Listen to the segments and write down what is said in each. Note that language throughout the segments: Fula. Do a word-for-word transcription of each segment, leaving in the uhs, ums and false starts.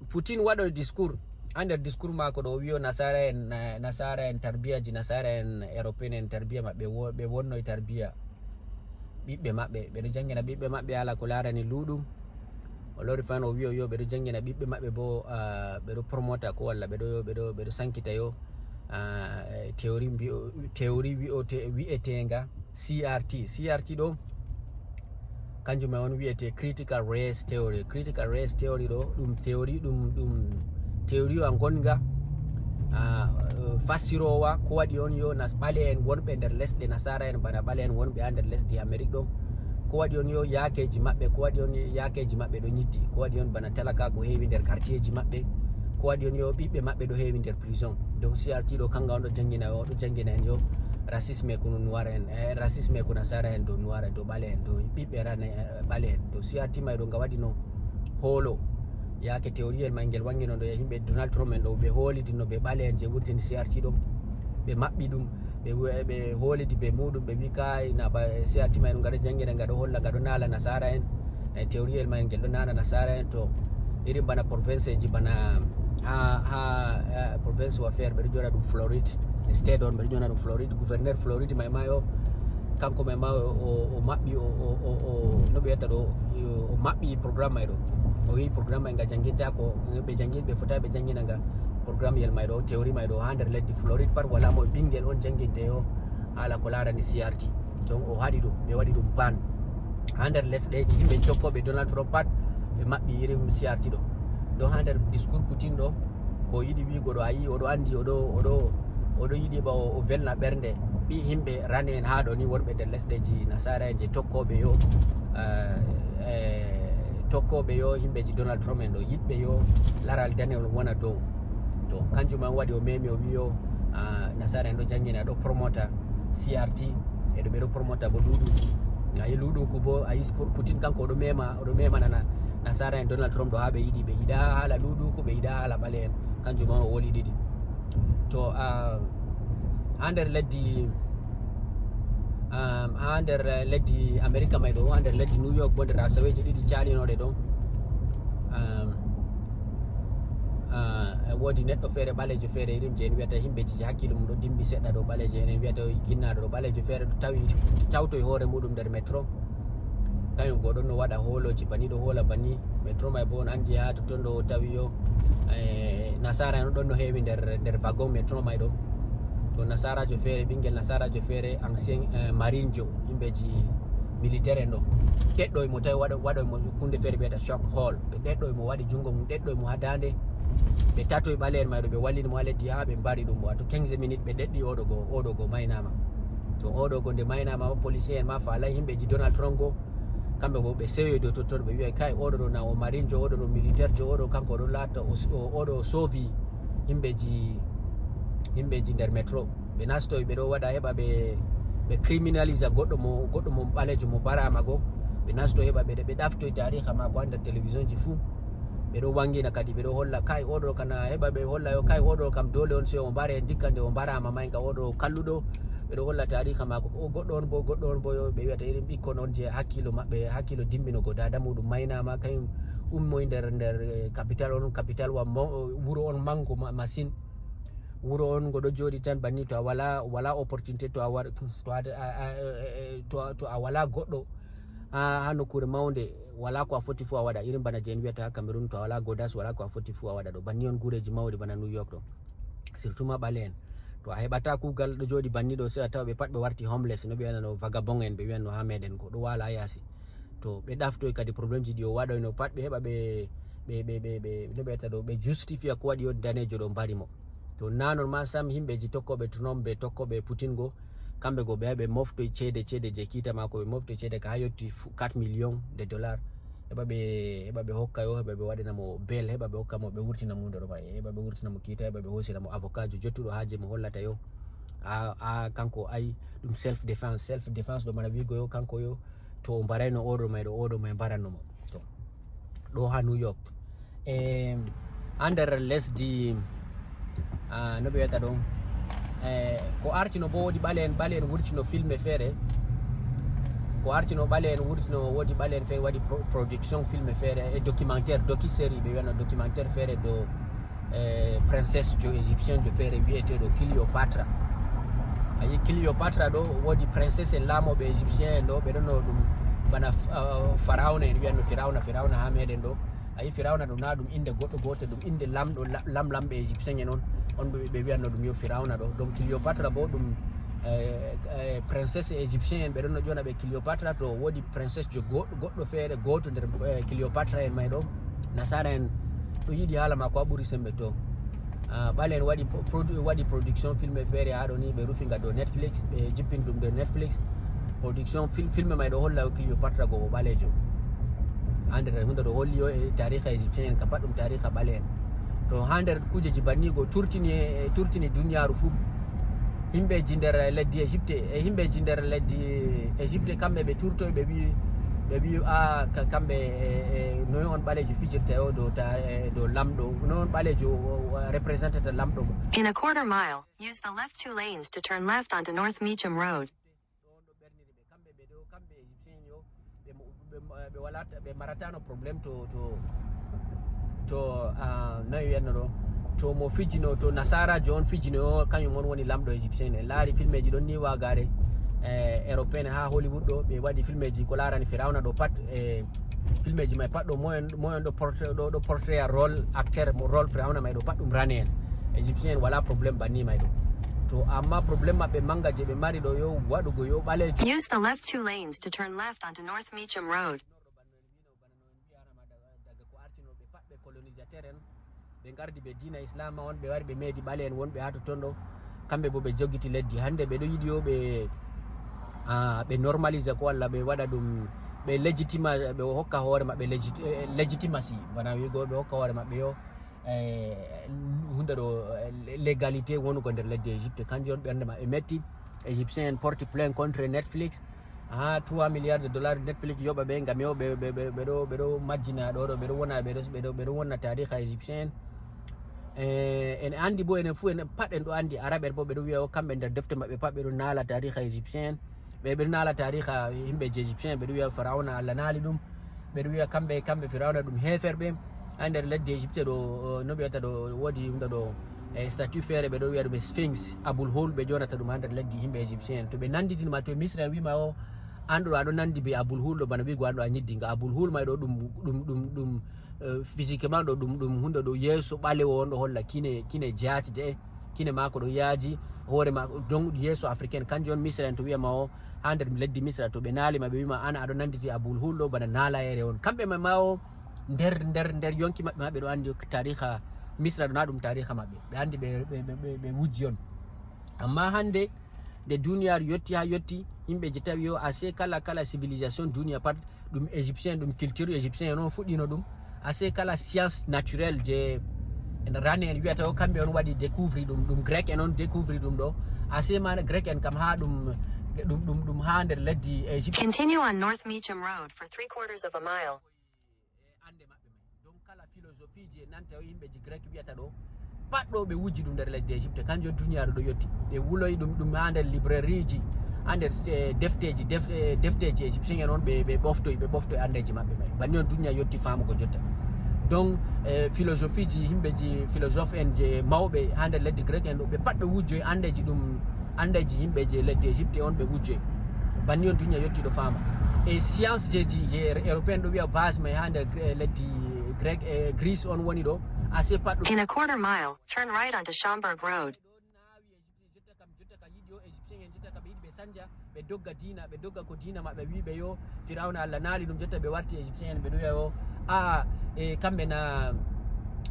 Putin waɗo discours, ha nder discours mako ɗo o wiyo nasara en, eh, nasara en tarbiyaji, nasara en européen en tarbiya maɓɓe, wo-, ɓe wonno e tarbiya ɓiɓɓe maɓɓe, ɓe ɗo jangina ɓiɓɓe maɓɓe ala ko larani luɗum. O lori fan o wiyo yo ɓe ɗo jangina ɓiɓɓe maɓɓe bo, ah, ɓe ɗo promota ko walla ɓe ɗo, ɓe ɗo, ɓe ɗo sankita yo, ah, eh, théorie mbiyo-, théorie wiyote-, wi'etenga C R T. C R T ɗo kanjum e on wiyete critical race theory. Critical race theory ɗo ɗum théorie, ɗum, ɗum théorie wa ngonga, ah, fassirowa ko waɗi on yo nas-, ɓale en wonɓe nder lesɗe nasara en, bana ɓale en wonɓe ha nder lesdi Amérique ɗo, ko waɗi on yo yakeji maɓɓe, ko waɗi on yakeji maɓɓe ɗo ñitti, ko waɗi on bana talaka ko heewi nder quartier ji maɓɓe, ko waɗi on yo ɓiɓɓe maɓɓe ɗo heewi nder prison. Donc C R T ɗo kanga on ɗo jangina, o ɗo jangina en yo racisme ko noir en, eh, racisme ko nasara en dow noir en, dow ɓale en, dow ɓiɓɓe rane, eh, ɓale en. To C R T may ɗo nga waɗi no hoolo. Yaake théorie el may ngel wangino ɗo e yimɓe Donald Trump en ɗo, ɓe hoolidi no ɓe ɓale en je wurtini C R T ɗum. Ɓe maɓɓi ɗum, ɓe we-, ɓe hoolidi be muɗum, ɓe wi kay na ba C R T may ɗum nga ɗo jangina, nga ɗo holla, nga ɗo nala nasara en. E théorie el may ngel ɗo nana nasara en to irin bana province ji bana ha, ha, eh, province wa feere ɓe ɗo joɗa ɗum Floride, state on ɓe ɗo joɗa ɗum Floride, gouverneur Floride may mayo, kanko may ma o, o, o maɓɓi, o, o, o, o, no ɓe wiyata ɗo, o, o maɓɓi programme may ɗo. O wi programme may nga jangintako, ɓe jangin, ɓe fota ɓe jangina nga programme yel may ɗo, théorie may ɗo, ha nder leddi Floride pat wala mo ɓingel on janginte yo hala ko larani C R T. Donc o haɗi ɗum, ɓe waɗi ɗum ban. Ha nder lesɗeji yimɓe tokkoɓe Donald Trump pat ɓe maɓɓi irin C R T ɗo. Ɗo ha nder discours Putin ɗo, ko yiɗi wigo ɗo, a yi oɗo andi, oɗo, oɗo, oɗo yiɗi ba o, o velna ɓernde ɓi yimɓe rane en ha ɗo ni wonɓe nder lesɗeji nasara en je tokkoɓe yo, eh, eh, tokkoɓe yo yimɓeji Donald Trump en ɗo, yiɗɓe yo laral danewol wona dow. To kanjum an waɗi o memi o wiyo, ah, nasara en ɗo jangina, ɗo promota C R T, e ɗo ɓe ɗo promota bo luɗuku. Ayi luɗuku bo, ayi Putin kanko oɗo mema, oɗo mema nana nasara en Donald Trump ɗo ha ɓe yiɗi, ɓe yiɗa hala luɗuku, ɓe yiɗa hala ɓale en. Kanjum an o woli ɗiɗi. To, ah, ha nder leddi, ah, ha nder, eh, leddi America may ɗo, ha nder leddi New York bo nder asaweje ɗiɗi calinoɗe ɗo, ah, ah, e wodi neɗɗo feere ɓalejo feere irin je en wiyata himɓe ji hakkilo mum ɗo dimbi seɗɗa ɗo ɓalejo, en wiyata o kinnaɗo ɗo ɓalejo feere ɗo tawi, tawtoy hoore muɗum nder metro. Kañum go ɗon no waɗa hooloji bani, ɗo hoola bani. Metro may bo on andi ha totton ɗo o tawi yo, eh, nasara no ɗon no heewi nder, nder wagon metro may ɗo. To nasarajo feere, ɓingel nasarajo feere, ancien, eh, marine jo, yimɓeji militaire en ɗo. Ɗeɗɗoy mo tawi waɗo, waɗoy mo kunde feere wiyata shock hall. Ɓe ɗeɗɗoy mo, waɗi jungo mum, ɗeɗɗoy mo ha dande. Ɓe tatoy ɓale'en may ɗo, ɓe wallini mo ha leddi ha ɓe mbari ɗum. Wato quinze minutes ɓe ɗeɗɗi oɗo go, oɗo go maynama. To oɗo go nde maynama ma, policier en ma faalay, yimɓeji Donald Trump go, kamɓe bo ɓe sewoyi dow totton, ɓe wi'ay kay oɗo ɗo na o marine jo, oɗo ɗo militaire jo, oɗo kanko ɗo laata o, o, oɗo o soovi yimɓeji, yimɓeji nder metro. Ɓe nastoy, ɓe ɗo waɗa heɓa ɓe, ɓe criminalisa goɗɗo mo, goɗɗo mo ɓalejo mo mbarama go. Ɓe nastoy heɓa ɓe, ɓe ɗaftoy tariha mako ha nder télévision ji fuu. Ɓe ɗo wangina kadi, ɓe ɗo holla kay oɗo kana heɓa ɓe holla yo kay oɗo kam dole on se o mbare, ndikka nde o mbarama may nga oɗo kalluɗo. Ɓe ɗo holla tariha mako. O goɗɗo on bo, goɗɗo on bo yo ɓe wiyata irin ɓikkon on je hakkilo maɓɓe, hakkilo dimbino go dada muɗum maynama, kañum ummoy nder, nder, eh, capital on, capital wa mo-, wuro on mango ma-, masin. Wuro on ngo ɗo jooɗi tan banni, to a wala, wala opportunité, to a war-, to a, a, a, eh, eh, to a, to a wala goɗɗo ha, ha nokkure mawnde, wala ko a foti fu a waɗa. Irin bana je en wiyata ha Cameroun, to a wala godas, wala ko a foti fu a waɗa ɗo. Banni on gureji mawɗi bana New York ɗo. Surtout ma ɓale'en. To a heɓata kuugal ɗo jooɗi banni ɗo, sey a tawa ɓe pat ɓe warti homeless, no ɓe wiyanano vagabond en, ɓe wiyanno ha meɗen ko ɗo waala ha yaasi. To ɓe ɗaftoy kadi problème ji ɗi o waɗoyno pat, ɓe heɓa ɓe, ɓe, ɓe, ɓe, ɓe, no ɓe wiyata ɗo, ɓe justifia ko waɗi on danejo ɗo mbari mo. To na non ma sam, yimɓeji tokkoɓe Trump, ɓe tokkoɓe Putin go, kamɓe go ɓe, ɓe moftoy ceede, ceede je kiita mako, ɓe moftoy ceede ka ha yotti fu-, quatre millions de dollars. Heɓa ɓe, heɓa ɓe hokka yo, heɓa ɓe waɗana mo bail, heɓa ɓe hokka mo, ɓe wurtina mo nder may, heɓa ɓe wurtina mo kiita, heɓa ɓe hosina mo avocat jo jottuɗo haaje mo hollata yo. A, a, kanko ay ɗum self defense, self defense ɗo mana wigo yo, kanko yo, to o mbarayno oɗo may ɗo, oɗo may mbaranno mo. To. Ɗo ha New York. E, ha nder lesdi, ah, no ɓe wiyata ɗum? E, ko artino bo woodi ɓale'en, ɓale'en wurtino filme feere. Ko artino ɓale en wurtino, woodi ɓale en feere waɗi pro- production filme feere e documentaire, docu-série ɓe wiyano documentaire feere dow e princesse jo égyptien jo feere wiyeteɗo Cléopatra. A yi Cléopatra ɗo, woodi princesse en laamoɓe égyptien en ɗo, ɓe ɗonno ɗum bana f- ah, pharaona en wiyanno firawna firawna ha meɗen ɗo. A yi firawna ɗum na ɗum inde goɗɗo gooto, ɗum inde lamɗo la- lamlamɓe égyptien en on on ɓe ɓe wiyanno ɗum yo firawna ɗo. Donc Cléopatra bo ɗum eh, eh, princesse égyptien en ɓe ɗonno ƴona ɓe Cléopatra. To woodi princesse jo goɗɗo goɗɗo feere gooto nder eh, Cléopatra en may ɗo, nasara en ɗo yiɗi haala maako ha ɓuri sembe to. Ah, ɓale en waɗi po- produ- waɗi production filme feere ha ɗo ni, ɓe rufi nga dow Netflix, ɓe jippini ɗum dow Netflix. Production fil- filme may ɗo holla o Cléopatra go o ɓalejo ha nder hunde ɗo holli o e tariha égyptien en ka pat ɗum tariha ɓale en. To ha nder kujeji banni go turtini e turtini duniyaaru fuu. Himɓeji nder leddi Egypte e himɓeji nder leddi Egypte kamɓe ɓe turtoy ɓe wi ɓe wi a ka- kamɓe e e noy on ɓalejo fijirta o dow ta e dow lamɗo, noy on ɓalejo o- o representata lamɗo go. In a quarter mile, use the left two lanes to turn left onto North Meacham Road. Ɗo on ɗo ɓerniri ɓe kamɓe ɓe ɗo kamɓe égyptien yo ɓe mo- ɓe mo- ɓe walata ɓe maratano problème to to to ah, nayi wiyanno ɗo to mo fijino to nasarajo on fijino o kañum on woni lamɗo égyptien en laari filmeji ɗon ni wagare e européen ha hollywood ɗo ɓe waɗi filmeji ko larani firawna ɗo pat e filmeji may pat ɗo moyen moyen ɗo portrait ɗo ɗo portrait rôle acteur mo rôle firawna may ɗo pat ɗum rane en égyptien en wala problème banni may ɗo to amma problème maɓɓe manga je ɓe mari ɗo yo waɗugo yo ɓalejo Use the left two lanes to turn left onto North Meacham Road. Norɗo bana no en wino bana no en wiyanama daga ko artinoɓe pat ɓe colonisateur en ɓe gardi ɓe diina islama on ɓe wari ɓe meedi ɓale en wonɓe ha totton ɗo kamɓe bo ɓe jogiti leddi hande ɓe ɗo yiɗi yo ɓe ah, ɓe normalisa ko walla ɓe waɗa ɗum ɓe légitima ɓe hokka hoore maɓɓe légit- eh, légitimacy bana wigo ɓe hokka hoore maɓɓe yo eh, hunde ɗo eh, légalité wonugo nder leddi égypte kanjum on ɓernde maɓɓe metti égyptien en porti plainte contre netflix ha trois milliards de dollars netflix yoɓa ɓe ngam yo ɓe ɓe- ɓe- ɓe ɗo ɓe ɗo majjina ɗo ɗo ɓe ɗo wona ɓe ɗo ɓe ɗo ɓe ɗo wonna tariha égyptien en Eh, en andi bo enen fuu enen pat en ɗo andi araɓe en bo ɓe ɗo wiya o kamɓe nder defte maɓɓe pat ɓe ɗo naala tariha égyptien en ɓe ɓe ɗo naala tariha yimɓeji égyptien ɓe ɗo wiya pharaona allah naali ɗum ɓe ɗo wiya kamɓe kamɓe firawna ɗum heeferɓe ha nder leddi égypte ɗo no ɓe wiyata ɗo woodi hunde ɗo e statut feere ɓe ɗo wiya ɗum sphinx abul hol ɓe jonata ɗum ha nder leddi yimɓe égyptien en to ɓe nanditinma to e misra en wima o an ɗo aɗo nandi be abul hul ɗo bana wigo an ɗo a ñiddi nga abul hul may ɗo ɗum ɗum ɗum ɗum physiquement ɗo ɗum ɗum hunde ɗo yeeso ɓalewo on ɗo holla kine kine jaatide e kine maako ɗo yaaji hoore ma donc yeeso africaine kanjum on misra en to wiyama o ha nder leddi misra to ɓe naalima ɓe wima an aɗo nanditi abul hul ɗo bana naalayere on kamɓe ma ma o nder nder nder yonki maɓɓe ma ɓe ɗo andi tariha misra ɗo na ɗum tariha maɓɓe ɓe andi ɓe ɓe- ɓe- ɓe- ɓe wujji on amma hande nde duniyaaru yotti ha yotti yimɓe je tawi yo assez kala kala civilisation duniya pat ɗum égyptien ɗum culture égyptien noon fuɗɗino ɗum assez kala science naturelle je rane en wiyata o kamɓe on waɗi découvri ɗum ɗum grec en on découvri ɗum ɗo assez mana grec en kam ha ɗum ɗum ɗum ɗum ha nder leddi égypte Continue on North Meacham Road for three quarters of a mile. e ande maɓɓe may donc kala philosophie ji e nanta o yimɓeji grec wiyata ɗo pat ɗo ɓe wujji ɗum nder leddi égypte kanjum on duniyaaru ɗo yotti ɓe wuloyi ɗum ɗum ha nder librairie ji ha nder eh, defteji def- eh, defteji égyptien en on ɓe ɓe ɓoftoyi ɓe ɓoftoyi andeji maɓɓe may banni on duniya yotti famugo jotta donc eh, philosophie ji yimɓeji philosophe en je mawɓe ha nder leddi grec en ɗo ɓe pat ɓe wujjoyi andeji ɗum andeji yimɓe je leddi égypte on ɓe wujjoyi banni on duniya yotti ɗo fama e science jeji je européen ɗo wiya base may ha nder Gre- leddi grec e greece on woni ɗo assez pat ɗum In a quarter mile, turn right onto Schomburg Road. ɗo naawi égyptien jotta kam jotta kam yiɗi o égyptien en jotta kam ɓe yiɗi ɓe sanja ɓe dogga diina ɓe dogga ko diina maɓɓe wi ɓe yo firawna allah naali ɗum jotta ɓe warti égyptien en ɓe ɗo wiya o a e kamɓe na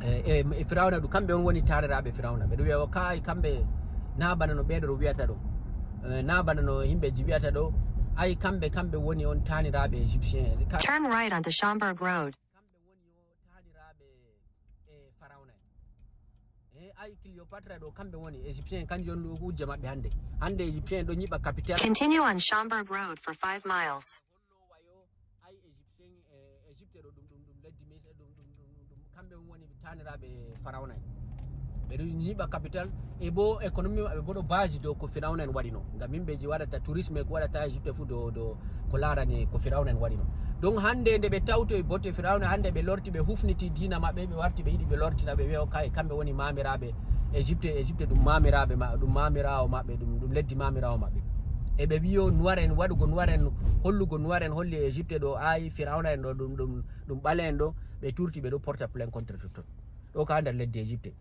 e e- e firawna ɗum kamɓe on woni taniraɓe firawna ɓe ɗo wiya o kay kamɓe na bana no ɓeɗo wiyata ɗo Eh, na bana no yimɓeji wiyata ɗo ay kamɓe kamɓe woni on taniraɓe égyptien en Ka- Turn right onto Schomburg Road. kamɓe woni o taniraɓe e farawna en e ay cléopatra ɗo kamɓe woni égyptien en kanjum on ɗo hujja maɓɓe hande hande égyptien en ɗo ñiɓa capital Continue on Schomburg Road for five miles. hollo wayo ay égyptien e égypte ɗo ɗum ɗum ɗum leddi mis ɗum ɗum ɗum ɗum ɗum kamɓe on woni taniraɓe farawna en Ɓe ɗo nyiɓa capital, e bo économie maɓɓe bo ɗo base dow ko Firawna en waɗino. Ngam yimɓeji waɗata tourisme ko waɗata Egypte fu dow, dow ko larani ko Firawna en waɗino. Donc hande nde ɓe tawtoy botte Firawna, hande ɓe lorti, ɓe hufniti diina maɓɓe, ɓe warti ɓe yiɗi ɓe lortina, ɓe wi'a o kay kamɓe woni mamiraaɓe Egypte, Egypte ɗum mamiraaɓe ma-, ɗum mamiraawo maɓɓe, ɗum, ɗum leddi mamiraawo maɓɓe. E ɓe wi'o noir en, waɗugo noir en, hollugo noir en holli Egypte ɗo, ay Firawna en ɗo, ɗum, ɗum, ɗum ɓale en ɗo, ɓe turti ɓe ɗo porta plainte contre totton. Ɗo ka nder leddi Egypte.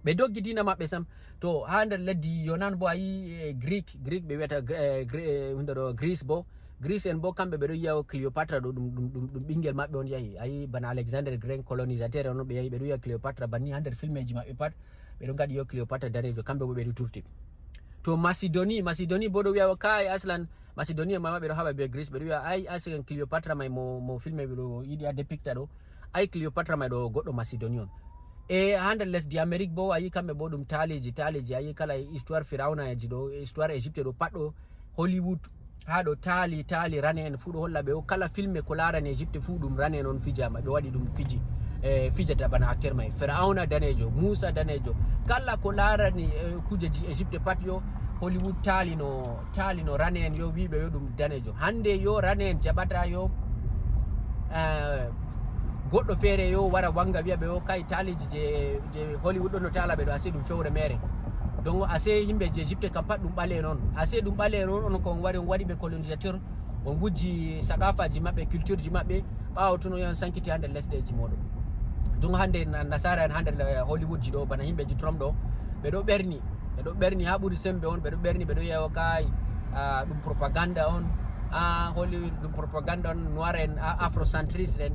Ɓe doggi diina maɓɓe sam. To ha nder leddi Yonan bo a yi, eh, Greek, Greek ɓe wiyata Gre-, eh, Gre-, eh, hunde ɗo Greece bo. Greece en bo kamɓe ɓe ɗo yi'a o Cleopatra ɗo ɗum, ɗum, ɗum, ɗum ɓingel maɓɓe on yahi. A yi bana Alexander Great Colonisateur on ɓe yahi ɓe ɗo yi'a Cleopatra banni ha nder filmeji maɓɓe pat. Ɓe ɗo ngaɗi yo Cleopatra danejo kamɓe bo ɓe ɗo turti. To Macédonie, Macédonie bo ɗo wi'a o kay aslan Macédonie ma ɓe ɗo haɓa be Greece ɓe ɗo wi'a ay aslan Cleopatra mai mo, mo filme ɓe ɗo yiɗi a depicta ɗo. Ay Cleopatra mai ɗo goɗɗo Macédonie on. E ha nder lesdi Amérique bo a yi kamɓe bo ɗum taaliji, taaliji a yi kala histoire Firawnaji ɗo, histoire Egypte ɗo pat ɗo Hollywood ha ɗo taali, taali rane en fu ɗo holla ɓe o kala filme ko larani Egypte fu ɗum rane en on fijama, ɓe waɗi ɗum fiji, eh, fijata bana acteur mai. Firawna danejo, Musa danejo, kala ko larani, eh, kujeji Egypte pat yo Hollywood taali no, taali no rane en yo wiɓe yo ɗum danejo. Hande yo rane en jaɓata yo, eh, goɗɗo feere yo wara wanga wi'a ɓe o kay taaliji je, je Hollywood ɗon no taala ɓe ɗo, ase ɗum fewre mere. Donc ase yimɓe je Egypte kam pat ɗum ɓale en on. Ase ɗum ɓale en on, on ko on wari on waɗi ɓe colonisateur, on wujji saqafaji maɓɓe, culture ji maɓɓe, ɓawo tun on yahan sankiti ha nder lesɗeji moɗon. Donc hande na-, nasara en ha nder, eh, Hollywood ji ɗo, bana yimɓe ji Trump ɗo, ɓe ɗo ɓerni, ɓe ɗo ɓerni ha ɓuri sembe on, ɓe ɗo ɓerni, ɓe ɗo wi'a o kay, ah, ɗum propaganda on, ah, Hollywood ɗum propaganda on, noir en, ah, afrocentriste en,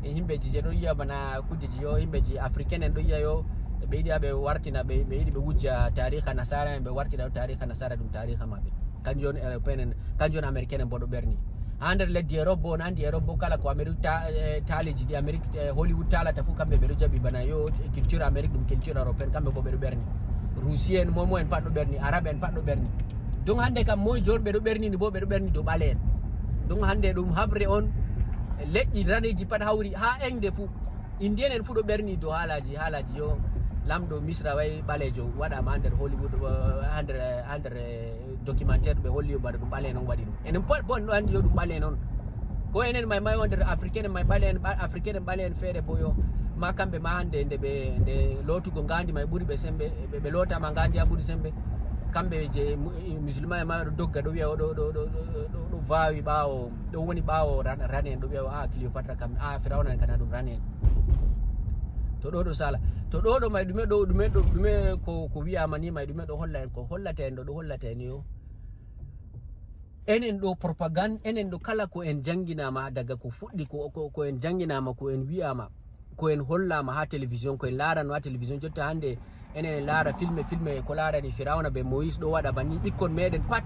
e yimɓeji je ɗo yi'a bana kujeji yo, yimɓeji africain en ɗo yi'a yo, ɓe yiɗi ha ɓe wartina, ɓe, ɓe yiɗi ɓe wujja tariha nasara en, ɓe wartina ɗo tariha nasara ɗum tariha maɓɓe. Kanjum on européen en, kanjum on américain en bo ɗo ɓerni. Ha nder leddi Europe bo, on andi Europe bo kala ko Amérique ta-, eh, taaliji ɗi Amérique, eh, Hollywood taalata fu kamɓe ɓe ɗo jaɓi bana yo culture Amérique ɗum culture européen, kamɓe bo ɓe ɗo ɓerni. Russie en, momo en pat ɗo ɓerni, arabe en pat ɗo ɓerni. Donc hande kam moy jor ɓe ɗo ɓernini bo ɓe ɗo ɓerni dow ɓale en. Donc hande ɗum habre on, leƴƴi raneji pat hawri ha engde fu. Indien en fu ɗo ɓerni dow haalaji, haalaji yo lamɗo Misra way ɓalejo waɗama ha nder Hollywood, eh, ha nder, ha nder, eh, documentaire ɓe holli yo bana ɗum ɓale en on waɗi ɗum. Enen pat bo en ɗo andi yo ɗum ɓale en on. Ko enen mai mai o nder africain en mai ɓale en, ɓa-, africain en ɓale en feere bo yo ma kamɓe ma hande nde ɓe, nde lootugo ngandi mai ɓuri ɓe sembe, ɓe, ɓe lootama ngandi ha ɓuri sembe. Kamɓe je mu-, musulman en ma ɗo dogga ɗo wi'a o ɗo, ɗo, ɗo, ɗo, ɗo, ɗo vawi ɓawo, ɗo woni ɓawo ran-, rane en ɗo wi'a o a Cleopatra kam, a Firawna en kana ɗum rane en. To ɗo ɗo sala. To ɗo ɗo mai ɗume ɗo, ɗume ɗo, ɗume ko, ko wi'ama ni mai ɗume ɗo holla en, ko hollata en ɗo, ɗo hollata en yo. Enen ɗo propagande, enen ɗo kala ko en janginama daga ko fuɗɗi, ko, ko, ko en janginama, ko en wi'ama, ko en hollama ha télévision, ko en larano ha télévision, jotta hande enen en lara filme, filme ko larani Firawna be Moïse ɗo waɗa banni, ɓikkon meɗen pat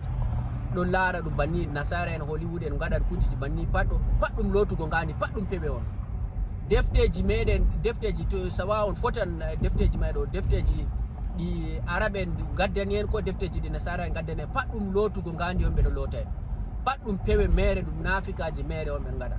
ɗo lara ɗum banni, nasara en Hollywood en gaɗan kujiji banni, pat ɗo, pat ɗum lotugo ngandi, pat ɗum pewe on. Defteji meɗen, defteji to sawa on fotan, eh, defteji mai ɗo, defteji ɗi Arab en gaddani en ko defteji ɗi Nasara en gaddani en, pat ɗum lotugo ngandi on ɓe ɗo lota en. Pat ɗum pewe mere, ɗum nafikaji mere on ɓe ngaɗa.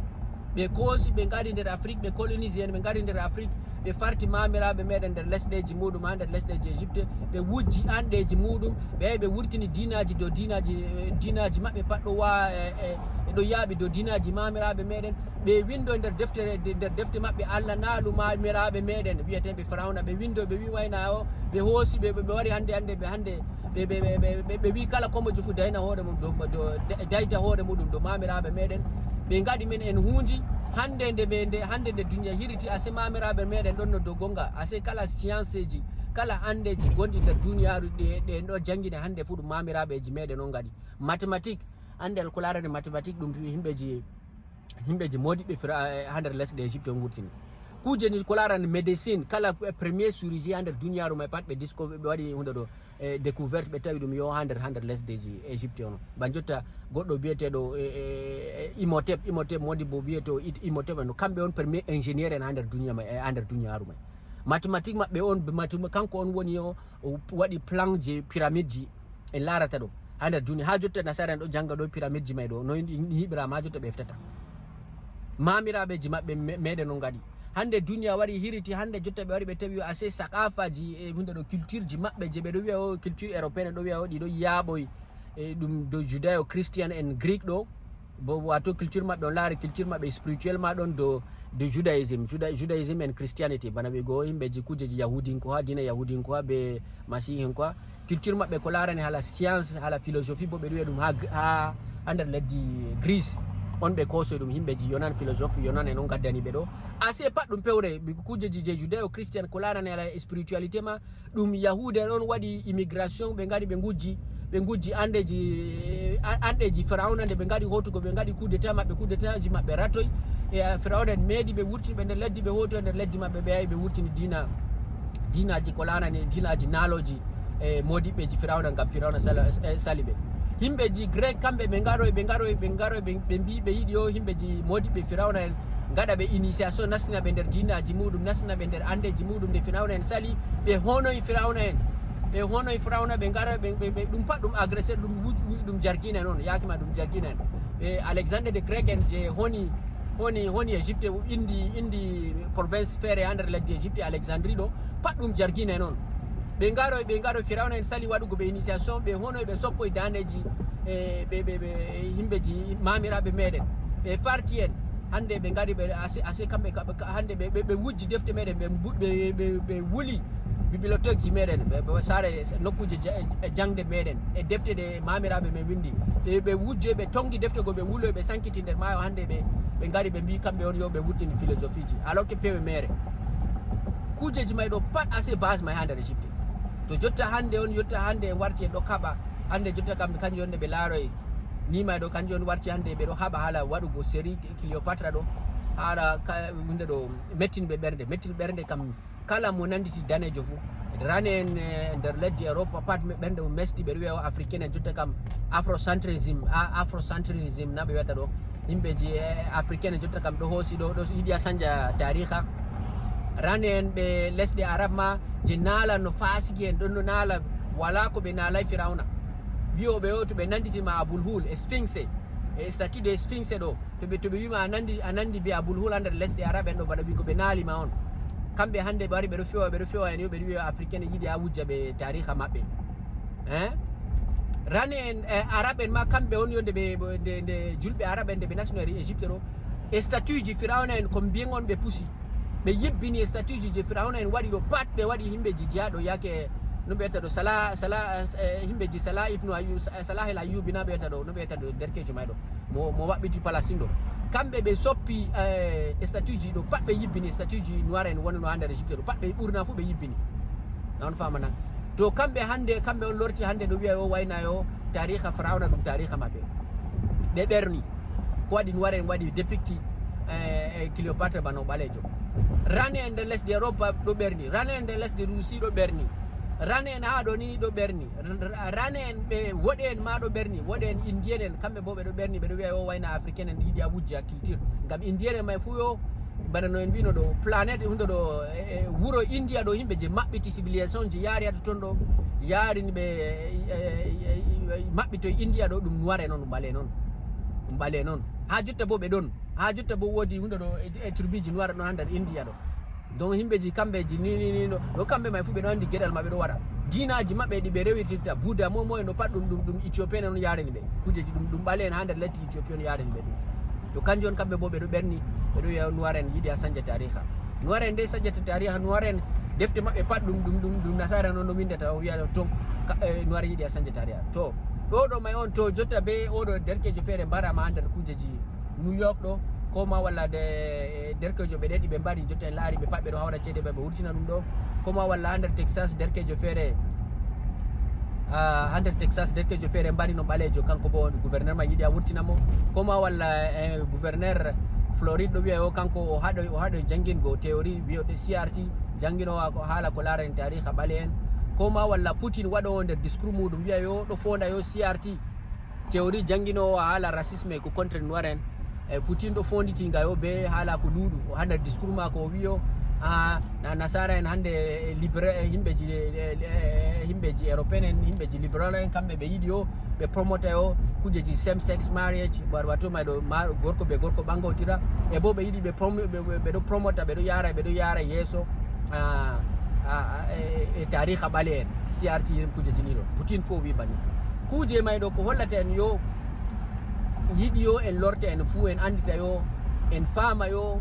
Ɓe koosi, ɓe ngari nder Afrique, ɓe colonise en, ɓe ngari nder Afrique, ɓe farti mamiraɓe meɗen nder lesɗeji muɗum, ha nder lesɗeji Égypte, ɓe wujji anɗeji muɗum, ɓe yahi ɓe wurtini dinaji dow dinaji, eh, dinaji maɓɓe pat ɗo wa-, eh, eh, e ɗo yaaɓi dow dinaji mamiraɓe meɗen. Ɓe windo nder defte, nder defte maɓɓe Allah naalu mamiraɓe meɗen wiyeteɓe Firawna. Ɓe windo, ɓe wi wayna o, ɓe hoosi ɓe, ɓe, ɓe wari hande, hande, ɓe hande, ɓe, ɓe, ɓe, ɓe, ɓe, ɓe wi kala komojo fu dayna hoore mum dow, dow, da-, dayta hoore muɗum dow mamiraɓe meɗen. Ɓe ngaɗi min en hundi, hande nde ɓe, nde, hande nde duniya hiriti, ase mamiraɓe meɗen ɗon no dow gonga, ase kala scienceji, kala andeji gonɗi nder duniyaru ɗe, ɗe en ɗo jangina hande fu ɗum mamiraɓeji meɗen on ngaɗi. Mathématique, ande ko larani mathématique ɗum yimɓeji, yimɓeji modiɓɓe fira, eh, ha nder lesɗe Égypte on wurtini. Kuje ni ko larani médecine, kala, eh, premier chirurgien ha nder duniyaru mai pat ɓe disco-, ɓe waɗi hunde ɗo, eh, découverte ɓe tawi ɗum yo ha nder, ha nder lesɗeji Égypte on. Ban jotta goɗɗo biyeteɗo, eh, eh, eh, Imhotep, Imhotep modibo biyeto It-, Imhotep en, kamɓe on premier ingénieur en ha nder duniya mai, eh, ha nder duniyaru mai. Mathématique maɓɓe on, mathéma-, kanko on woni yo o waɗi plan je pyramide ji en larata ɗo ha nder duniya. Ha jotta nasara en ɗo janga ɗo pyramide ji mai ɗo, no yiɗirama ha jotta ɓe eftata. Mamiraɓeji maɓɓe me-, meɗen on ngaɗi. Hannde duniya wari hiriti, hannde jotta ɓe wari ɓe tawi o assez saqafaji e hunde ɗo culture ji maɓɓe je ɓe ɗo wiya o culture européenne ɗo wiya o ɗi ɗo yaaɓoy e ɗum de judéo-christian and Greek ɗo. Bo wato culture maɓɓe on laari culture maɓɓe spirituel ma ɗon de de judaisme, Juda, judaisme and Christianity, bana ɓe go yimɓeji kujeji yahudinko ha dina yahudinko ha be masihin quoi. Culture maɓɓe ko larani hala science, hala philosophie bo ɓe ɗo wiya ɗum ha ha ha nder leddi Greece. On ɓe kosoy ɗum, yimɓeji yonan, philosophe yonan en on gaddani ɓe ɗo. Assez pat ɗum pewre, kujeji je judéo-christian ko larani hala spiritualité ma, ɗum yahude en on waɗi immigration, ɓe ngari ɓe ngujji ɓe ngujji andeji andeji firawna. Nde ɓe ngari hotugo ɓe ngari coup d'état maɓɓe, coup d'état ji maɓɓe ratoy e firawna en meedi ɓe wurtini ɓe nder leddi, ɓe hoto e nder leddi maɓɓe, ɓe yahi ɓe wurtini dina dinaji ko larani dinaji naaloji e modiɓɓeji firawna ngam firawna sali ɓe. Yimɓeji grec kamɓe ɓe ngaroy ɓe ngaroy ɓe ngaroy ɓe mbi ɓe yiɗi o yimɓeji modiɓɓe firawna en ngaɗa ɓe initiation, nastina ɓe nder dinaji muɗum, nastina ɓe nder andeji muɗum nde firawna en sali. Ɓe honoy firawna en ɓe honoy firawna ɓe ngara ɓe ɗum pat ɗum agresseur ɗum wuji ɗum jargina en on yakima ɗum jargina en. Ɓe alexandre de grec en je honi honi honi égypte indi indi province feere ha nder leddi égypte alexandrie ɗo pat ɗum jargina en on. Ɓe ngaroy ɓe ngaroy firawna en sali waɗugo ɓe initiation ɓe honoy ɓe soppoy daneji e ɓe ɓe ɓe yimɓeji mamiraɓe meɗen ɓe farti en. Hande ɓe ngari ɓe ase ase kamɓe hande ɓe ɓe wujji defte meɗen ɓe ɓe ɓe wuli bibliothèque ji meɗen ɓe sare nokkuje jangde meɗen e defte ɗe mamiraɓe men windi ɓe ɓe wujje ɓe tongi defte go ɓe wuloy ɓe sankiti nder maayo hande ɓe ɓe ngari ɓe mbi kamɓe on yo ɓe wurtini philosophie ji alors que pewe mere. Kujeji may ɗo pat ase base may ha nder égypte. To jotta hande on yotta hande en warti en ɗo kaɓa hande jotta kam kanjum on nde ɓe laaroye ni may ɗo kanjum on warti hande ɓe ɗo haɓa haala waɗugo série cléopatra ɗo haala hunde ɗo mettin ɓe ɓernde mettin ɓernde kam. Kala mo nanditi danejo fu rane en e nder leddi europa pat ɓernde mum mesti ɓeɗo wiya o africain en jotta kam afrocentrisme afrocentrisme na ɓe wiyata ɗo. Yimɓeji africain en jotta kam ɗo hoosi ɗo ɗo yiɗi a sanja tariha. Rane en ɓe lesɗe arab ma je naala no fasigi en ɗon no naala wala ko ɓe naalay firawna. Wiyoɓe o to ɓe nanditima abul hul e sphinxe e statue de sphinxe ɗo to ɓe to ɓe wima a nandi a nandi be abul hul ha nder lesɗe arab en ɗo bana ɓi ko ɓe naalima on. Kamɓe hande ɓe wari ɓeɗo fewa ɓeɗo fewa en yo ɓeɗo wiya africain en yiɗi ha wujja ɓe tariha maɓɓe. Hein? Rane en eh, arab en ma kamɓe on yonde ɓe nde nde julɓe arab en nde ɓe nasno eri égypte ɗo e statue ji firawna en ko mbiyen on ɓe pusi. Ɓe yibbini e statue ji je firawna en waɗi ɗo pat ɓe waɗi yimɓe ji jeyaɗo yake no ɓeyata ɗo sala sala eh, yimɓe ji sala ibnu ayu sala hel ayubi na ɓeyata ɗo no ɓeyata ɗo derkejo may ɗo mo mo waɓɓiti palestine ɗo. Kamɓe ɓe soppi eh, statue ji ɗo pat ɓe yibbini statue ji noir en wonano ha nder égypte ɗo pat ɓe ɓurna fof ɓe yibbini. Na on famana to kamɓe hande kamɓe on lorti hande ɗo wiya yo wayna yo tariha firawna ɗum tariha maɓɓe. Ɓe ɓerni ko waɗi noir en waɗi depicti e cléopatre bano ɓalejo. Rane en nder lesdi europa ɗo ɓerni rane en nder lesdi russie ɗo ɓerni. Rane en ha ɗo ni ɗo ɓerni. Rane en ɓe woɗe en ma ɗo ɓerni woɗe en indien en kamɓe bo ɓe ɗo ɓerni ɓe ɗo wiya o wayna africain en yiɗi a wujja culture. Ngam indien en may fu yo bana no en mbino ɗo planète hunde ɗo e, e, wuro india ɗo yimɓe je maɓɓiti civilisation ji yaari ha totton ɗo yarini ɓe e, e, maɓɓitoy india ɗo ɗum noir en on ɗum ɓale en on ɗum ɓale en on. Ha jotta bo ɓe ɗon ha jotta bo wodi hunde ɗo e, e tribiji noir ɗon ha nder india ɗo. Donc yimɓeji kamɓeji ni ni ni ɗo kamɓe may fu ɓe ɗo andi geɗal maɓɓe ɗo waɗa dinaji maɓɓe ɗi ɓe rewirtirta buda mo moye no pat ɗum ɗum ɗum éthiopien en on yarani ɓe kujeji ɗum ɗum ɓale en ha nder letti éthiopien on yarani ɓe ɗum. To kanjum on kamɓe bo ɓe ɗo ɓerni ɓe ɗo wiya noir en yiɗi a sanja tariha. Noir en nde sanjata tariha noir en defte maɓɓe pat ɗum ɗum ɗum ɗum nasara noon no windata o wiya ton noir yiɗi a sanja tariha to ɗo ɗo may on to jotta be oɗo derkejo feere mbarama ha nder kujeji new york ɗo ko ma walla de derkejo ɓe ɗeɗi ɓe mbari jotta en laari ɓe pat ɓe ɗo hawra ceede ɓe ɓe wurtina ɗum ɗo. Ko ma walla ha nder texas derkejo feere ha nder texas derkejo feere mbari no ɓalejo kanko bo gouverneur ma yiɗi a wurtina mo. Ko ma walla e gouverneur floride ɗo wiya o kanko o haɗo o haɗo janngingo théorie wiyoɗe crt jannginowa ko haala ko laarani tariha ɓale en. Ko ma walla poutine waɗowo nder discours muɗum wiya yo ɗo fonda yo crt théorie jannginowo haala racisme ko contre noir en. E poutine ɗo fonditinga yo be haala ko luuɗu o hander discours mako o wiyo Ah, na nasara en hannde, eh, libre, eh, himɓeji, eh, eh, himɓeji européen en, himɓeji libéral en, kamɓe ɓe yiɗi o ɓe promota o kujeji same sex marriage, wato may ɗo ma gorko be gorko ɓangotira. E bo ɓe yiɗi ɓe prom- ɓe- ɓe- ɓe ɗo promota, ɓe ɗo yara ɓe ɗo yara yeeso, ah, ah, ah, e e- e tariha ɓale en, C R T en, kujeji ni ɗo. Putin fof wi bani kuje may ɗo ko hollata en yo yiɗi yo en lorta en fuu, en anndita yo, en faama yo,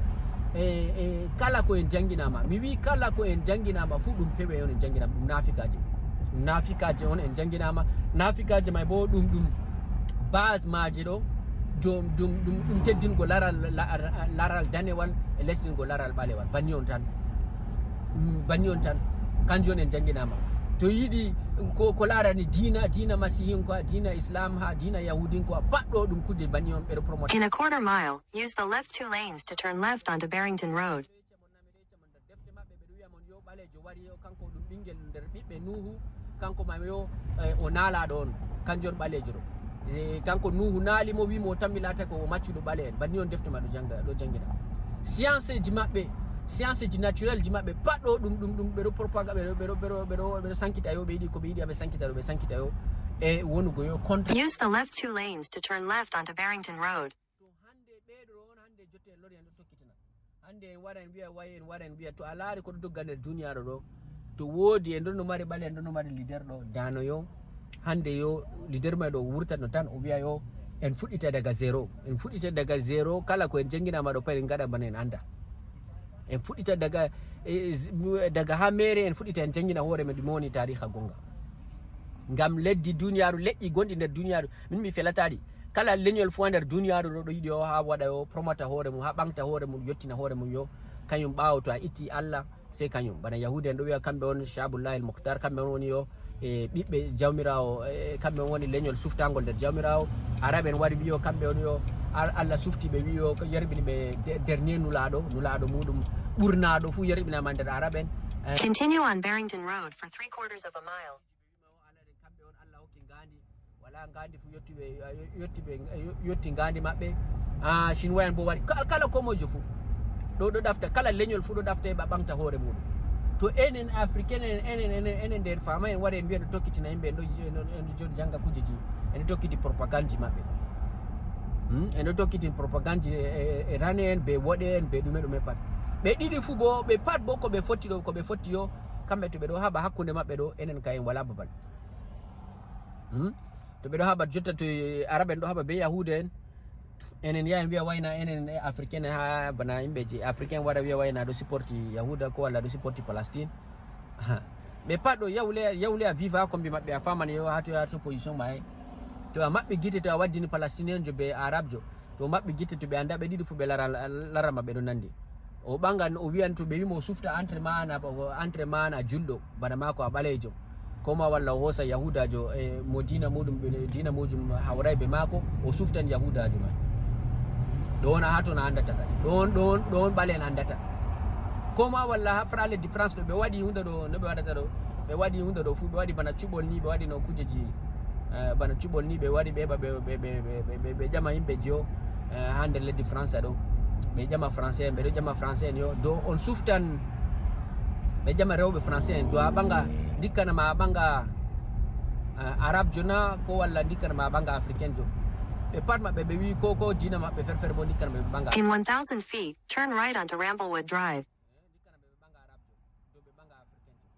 e e kala ko en jannginama. Mi wi kala ko en jannginama fuu ɗum pewe on en jannginama, ɗum naafikaji. Ɗum naafikaji on en jannginama. Naafikaji may bo ɗum ɗum base maji ɗo, ɗum ɗum ɗum ɗum teddingo laral la- laral danewal e lestingo laral ɓalewal, banni on tan. Mm, banni on tan. Kanjum on en jannginama. To yiɗi ko ko larani diina, diina masihinko, diina islam, ha diina yahudinko, paɗɗo ɗum kuje banni on ɓeɗo promote. In a quarter mile, use the left two lanes to turn left onto Barrington Road. Defte maɓɓe ɓeɗo wiya mon yo ɓaleejo wari, yo kanko ɗum ɓinngel nder ɓiɓɓe nuhu. Kanko ma yo, eh, o naalaɗo on. Kanjum on ɓaleejo ɗo. Eh, kanko nuhu naali mo, wi mo o tammi laata ko o maccuɗo ɓale en. Banni on defte ma ɗo jannga ɗo janngina. Science ji maɓɓe, science ji naturel ji maɓɓe pat ɗo ɗum ɗum ɗum ɓeɗo propaga ɓeɗo ɓeɗo ɓeɗo ɓeɗo ɓeɗo sankita yo ɓe yiɗi ko ɓe yiɗi aɓe sankita ɗo ɓe sankita yo e wonugo yo contre. Use the left two lanes to turn left onto Barrington Road. To hannde ɓeeɗo on hannde jotte en lori en ɗo tokkitina. Hannde en wara en mbiya way en wara en mbiya to a laari ko ɗo dogga nder duniyaaru ɗo, to woodi en ɗon no mari ɓale en ɗon no mari leader ɗo dano yo hannde yo leader may ɗo wurtatno tan o wiya yo en fuɗɗita daga zéro. En fuɗɗita daga zéro, kala ko en jannginama ɗo pat en ngaɗa bana en annda. En fuɗɗita daga eh, z- daga ha mere en fuɗɗita en janngina hoore men ɗum woni tariha gonga. Ngam leddi duniyaaru, leƴƴi gonɗi nder duniyaaru, min mi felataɗi. Kala leñol fuu nder duniyaaru ɗo ɗo yiɗi o ha waɗa yo promota hoore mum, ha ɓaŋta hoore mum, yottina hoore mum yo kañum ɓaawo to a itti Allah sey kañum. Bana yahuda en ɗo wiya kamɓe on shabullahi al muhtar, kamɓe on woni yo e ɓiɓɓe jawmirawo, e kamɓe on woni leñol suftagol nder jawmirawo. Arab en wari wiyo kamɓe on yo Al- Allah sufti ɓe wiyo ko yerbini ɓe de- dernier nulaɗo, nulaɗo muɗum ɓurnaɗo fuu yerbinama nder arab en. Eh, Continue on Barrington Road for three quarters of a mile. Kamɓe on Allah hokki ngandi, wala ngandi fu yotti ɓe, yotti ɓe, yotti ngandi maɓɓe. Ah, chinois en bo wari. Ka- kala komojo fu ɗo ɗo ɗafta, kala leñol fu ɗo ɗafta e ɓaɓɓanta hoore muɗum. To enen africain en, enen enen enen nder fama en wari en mbiya ɗo tokkitina yimɓe en ɗo en ɗo- en ɗo janga kujeji, en ɗo tokkiti propagande ji maɓɓe. Hmm? En ɗo tokkitin propagande ji e e- e rane en be woɗe en be ɗume ɗume pat. Ɓe ɗiɗi fu bo ɓe pat bo ko ɓe fotti ɗo ko ɓe fotti yo kamɓe to ɓe ɗo haɓa hakkunde maɓɓe ɗo, enen ka en wala babal. Hmm? To ɓe ɗo haɓa jotta to arab en ɗo haɓa be yahuda en, enen yaha en wiya wayna enen e africain en ha bana yimɓeji africain wara wiya wayna ɗo supporti yahuda ko walla ɗo supporti palestine. Ha. Ɓe pat ɗo yawle yawle a viva kombi maɓɓe a famani yo hato hato position ma e to a maɓɓi gite to a waddini palestinienjo be arabjo to maɓɓi gite to ɓe anda ɓe ɗiɗi fu ɓe lara lara maɓɓe ɗo nandi. O ɓaŋgan o wiyan to ɓe wimo o sufta entre ma na entre ma na julɗo bana mako a ɓaleejo, koma walla o hoosa yahudajo e mo diina muɗum ɓe- diina mujum hawray be mako, o suftan yahudajo man. Ɗo on a ha ton a andata kadi ɗon ɗon ɗon ɓale en andata. Koma walla ha fra leddi france ɗo ɓe waɗi hunde ɗo no ɓe waɗata ɗo. Ɓe waɗi hunde ɗo fu ɓe waɗi bana cuɓol ni ɓe waɗi no kujeji eh, bana cuɓol ni ɓe waɗi ɓe ɓa ɓe ɓe ɓe ɓe ɓe- ɓe ƴama yimɓe jo eh, ha nder leddi français ɗo. Ɓe ƴama français en ɓe ɗo ƴama français en yo do on suftan. Ɓe ƴama rewɓe français en do a ɓaŋa ndikkana ma a ɓaŋa eh, arab jo na ko walla ndikkana ma a ɓaŋa africain jo. Ɓe pat maɓɓe ɓe wi ko ko diina maɓɓe ferfere bo ndikkana ɓe ɓaŋa. In one thousand feet, turn right onto Ramblewood Drive. Ndikkana ɓe ɓe ɓaŋa arabjo dow ɓe ɓaŋa africain jo.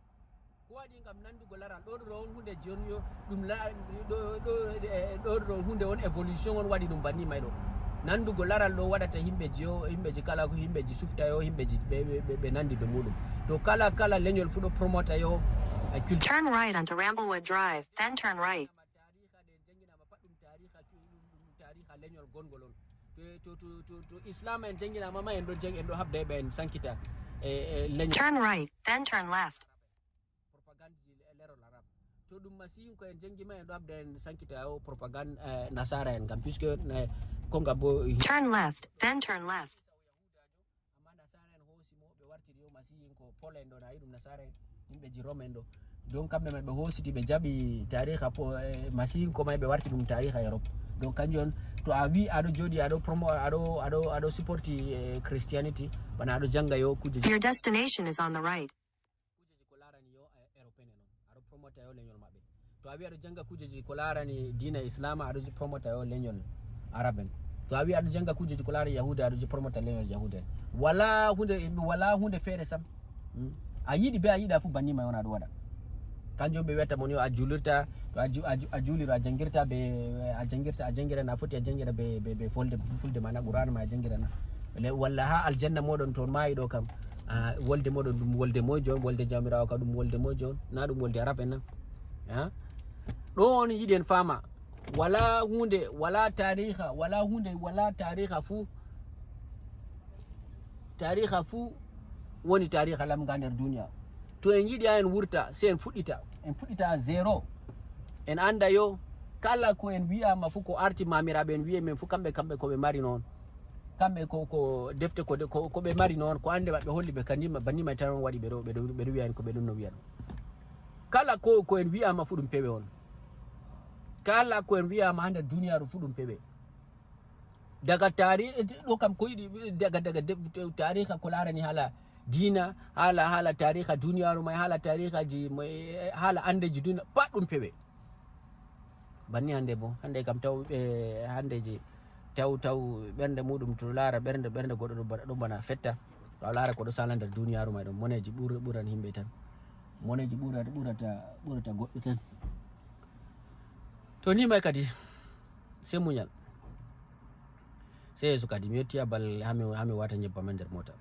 Ko waɗi ngam nandugo laral ɗo ɗo on hunde joni yo ɗum la- ɗo ɗo eh, ɗo ɗo hunde on évolution on waɗi ɗum banni may ɗo. Nandugo laral ɗo waɗata himɓeji yo himɓeji kala ko himɓeji sufta yo himɓeji ɓe ɓe- ɓe- ɓe nandi be muɗum. To kala kala leñol fu ɗo promota yo eh, culture. Turn right onto Ramblewood Drive, then turn right. Tariha ɗe jannginama pat ɗum tariha ki- ɗum ɗum tariha leñol gongol on. To to to to, to islam en jannginama ma en ɗo jang en ɗo habda ɓe en sankita e e leñol. Turn right, then turn left. Propagande ji le- lerol arab. To ɗum masihin ko en janngi ma en ɗo habda en sankita o propagande eh, nasara en ngam puisque eh, ko ngam bo Turn left, then turn left. Amma nasara en hoosi mo ɓe wartiri yo masihin ko pol en ɗo na yiɗum nasara en yimɓe ji rom en ɗo. Donc kamɓe man ɓe hoositi ɓe jaɓi tariha po eh, masihin ko may ɓe warti ɗum tariha europe. Donc kanjum on, to a wi aɗo jooɗi aɗo promo aɗo aɗo aɗo supporti eh, Christianity, bana aɗo janga yo kujeji. Your destination is on the right. Kujeji ko larani yo eh, European en on, aɗo promota yo leñol maɓɓe. To a wi aɗo janga kujeji ko larani diina Islam, aɗo promota yo leñol Arab en. To a wi aɗo janga kujeji ko larani Yahuda, aɗo promota leñol Yahuda en. Wala hunde wala hunde feere sam. Hmm? A yiɗi be a yiɗa fu banni ma on aɗo waɗa. Kanjum ɓe wiyata mon yo a julirta, to a ju- a ju- a juliro a jangirta be a jangirta a jangirana a foti a jangira be be be folde fulde mana qur'an ma a jangirana. Le- walla ha aljanna moɗon to mayi ɗo kam, ah, wolde moɗon ɗum wolde mojo on, wolde jamirawo ka ɗum wolde mojo on, na ɗum wolde arab en nan. Ha? Ɗo on yiɗi en fama. Wala hunde wala tariha wala hunde wala tariha fu. Tariha fu woni tariha lamga nder duniya. To en yiɗi ha en wurta, sey en fuɗɗita en fuɗɗita zéro. En anda yo kala ko en wiyama fu ko arti mamiraɓe en wiye men fu kamɓe kamɓe ko ɓe mari noon. Kamɓe ko ko defte ko ko ɓe mari noon, ko ande maɓɓe holli ɓe kadi banni may tan on waɗi ɓeɗo ɓeɗo ɓeɗo wiya en ko ɓe ɗum no wiya ɗum. Kala ko ko en wiyama fu ɗum pewe on. Kala ko en wiyama ha nder duniyaru fu ɗum pewe. Daga tari ɗo kam ko yiɗi daga daga tariha ko larani hala dina, hala hala tariha duniyaru may, hala tarihaji may, hala andeji duniya pat ɗum pewe. Banni hande bo hande kam taw ɓe handeji taw taw ɓernde muɗum to lara ɓernde ɓernde goɗɗo ɗum bana- ɗum bana fetta. To a lara ko ɗo sala nder duniyaru may ɗum moneji ɓur- ɓuran himɓe tan. Moneji ɓurata ɓurata ɓurata goɗɗo tan. To ni may kadi sey muñal. Sey yeeso kadi mi yetti abal hami hami wata ñebbam e nder mota.